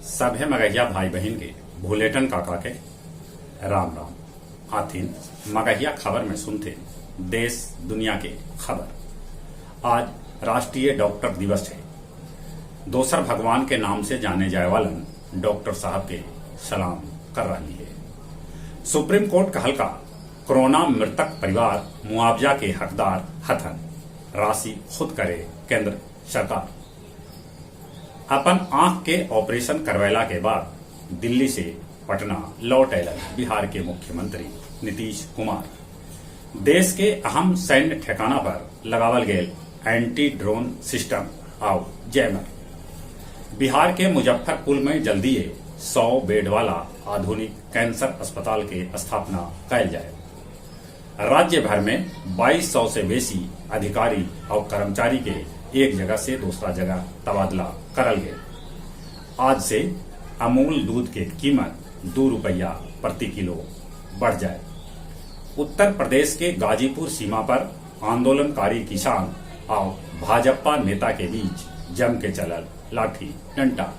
सभे मगहिया भाई बहिन के भुलेटन काका के राम राम। आथिन मगहिया खबर में सुनते देश दुनिया के खबर। आज राष्ट्रीय डॉक्टर दिवस है। दोसर भगवान के नाम से जाने जाए वालन डॉक्टर साहब के सलाम कर रही है। सुप्रीम कोर्ट कहलका कोरोना मृतक परिवार मुआवजा के हकदार हथन, राशि खुद करे केंद्र सरकार। अपन आंख के ऑपरेशन करवैला के बाद दिल्ली से पटना लौट अयलन बिहार के मुख्यमंत्री नीतीश कुमार। देश के अहम सैन्य ठिकाना पर लगावल गेल एंटी ड्रोन सिस्टम आउ जैमर। बिहार के मुजफ्फरपुर में जल्दीए 100 बेड वाला आधुनिक कैंसर अस्पताल के स्थापना कैल जाए। राज्य भर में 2200 से बेसी अधिकारी और कर्मचारी के एक जगह से दूसरा जगह तबादला करल गए। आज से अमूल दूध के कीमत 2 रुपया प्रति किलो बढ़ जाए। उत्तर प्रदेश के गाजीपुर सीमा पर आंदोलनकारी किसान और भाजपा नेता के बीच जम के चलल लाठी डंडा।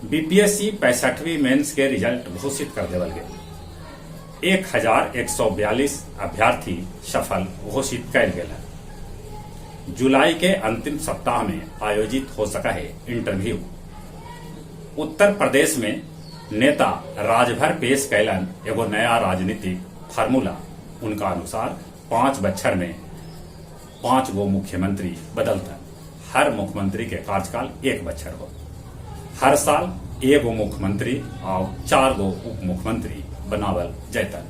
बीपीएससी 65वीं मेंस के रिजल्ट घोषित कर देवल गए। 1142 अभ्यर्थी सफल घोषित कैल गेल। जुलाई के अंतिम सप्ताह में आयोजित हो सका है इंटरव्यू। उत्तर प्रदेश में नेता राजभर पेश कैलन एगो नया राजनीतिक फार्मूला। उनका अनुसार 5 बच्छर में 5 गो मुख्यमंत्री बदलतन। हर मुख्यमंत्री के कार्यकाल 1 बच्छर हो। हर साल 1 गो मुख्यमंत्री और 4 गो उप मुख्यमंत्री बनावल जैतन।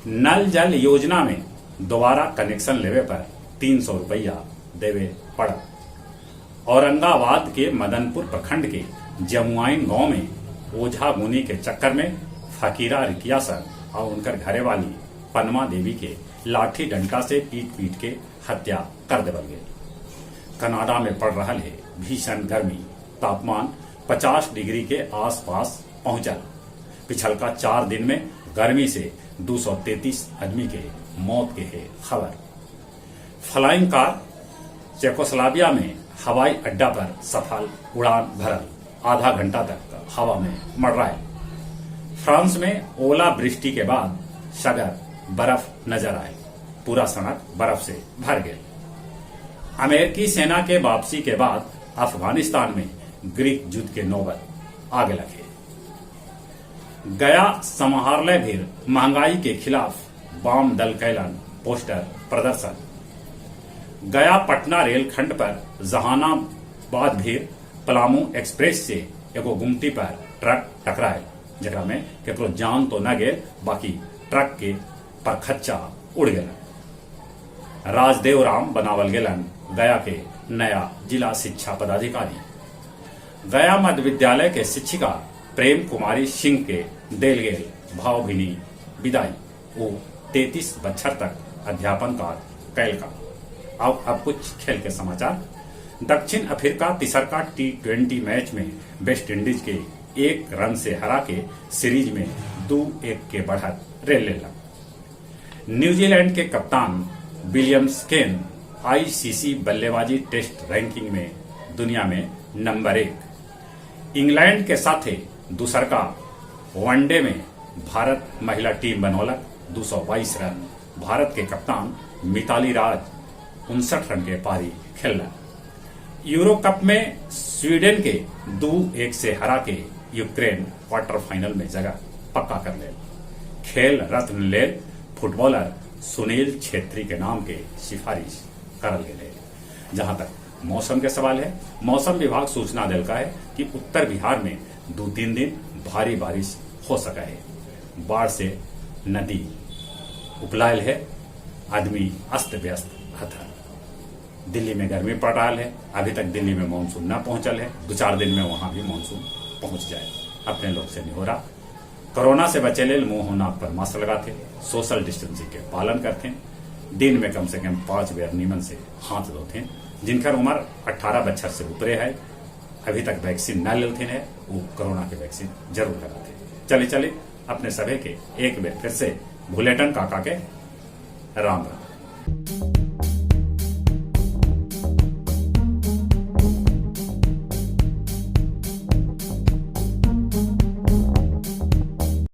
नल जल योजना में दोबारा कनेक्शन लेवे पर 300 रुपया देवे पड़त। औरंगाबाद के मदनपुर प्रखंड के जमुआइन गांव में ओझा गुनी के चक्कर में फकीरा रिकिया सर और उनकर घरे वाली पनमा देवी के लाठी डंडा से पीट पीट के हत्या कर देवल गए। कनाडा में पड़ रहा है भीषण गर्मी, तापमान 50 डिग्री के आसपास पहुंचल। पिछलका 4 दिन में गर्मी से 233 आदमी के मौत के है खबर। फ्लाइंग कार चेकोस्लोवाकिया में हवाई अड्डा पर सफल उड़ान भरल, आधा घंटा तक हवा में मंडरायल। फ्रांस में ओला वृष्टि के बाद सगर बर्फ नजर आए, पूरा सड़क बर्फ से भर गए। अमेरिकी सेना के वापसी के बाद अफगानिस्तान में गृह युद्ध के नौबत आगे लगे। गया समाहरणालय भी महंगाई के खिलाफ वाम दल कैलन पोस्टर प्रदर्शन। गया पटना रेलखंड पर जहानाबाद भीर पलामू एक्सप्रेस से एगो गुमटी पर ट्रक टकरायल, जकरा में केकरो जान तो न गेल, बाकी ट्रक के परखच्चा उड़ गेलन। राजदेव राम बनावल गेलन गया के नया जिला शिक्षा पदाधिकारी। गया मध्य विद्यालय के शिक्षिका प्रेम कुमारी सिंह के देल गेल भावभीनी विदाई। वो 33 बच्छर तक अध्यापन कार्य कैल का। अब कुछ खेल के समाचार। दक्षिण अफ्रीका तीसरका T20 match में वेस्ट इंडीज के 1 रन से हरा के सीरीज में 2-1 के बढ़त रेल लेला। न्यूजीलैंड के कप्तान विलियम्स केन आईसीसी बल्लेबाजी टेस्ट रैंकिंग में दुनिया में नंबर 1। इंग्लैंड के साथे दूसरका वनडे में भारत महिला टीम बनौलक 222 रन। भारत के कप्तान मिताली राज 59 रन के पारी खेलना। यूरो कप में स्वीडन के 2-1 से हरा के यूक्रेन क्वार्टर फाइनल में जगह पक्का कर ले। खेल रत्न ले फुटबॉलर सुनील छेत्री के नाम के सिफारिश करल गए। जहां तक मौसम के सवाल है, मौसम विभाग सूचना दिलका है कि उत्तर बिहार में 2-3 दिन भारी बारिश हो सका है। बाढ़ से नदी उपलायल है, आदमी अस्त व्यस्त हथा। दिल्ली में गर्मी पड़ रहा है, अभी तक दिल्ली में मानसून न पहुंचल है, 2-4 दिन में वहां भी मानसून पहुंच जाए। अपने लोग से निहोरा, कोरोना से बचे लेल मुंह नाक पर मास्क लगाते, सोशल डिस्टेंसिंग के पालन करते, दिन में कम से कम 5 बार नीमन से हाथ धोते। जिनकर उम्र 18 बच्छर से ऊपरे है, अभी तक वैक्सीन न लेते है, वो कोरोना के वैक्सीन जरूर लगाते। चले चले अपने सभी के एक बार फिर से भुलेटन काका के राम राम।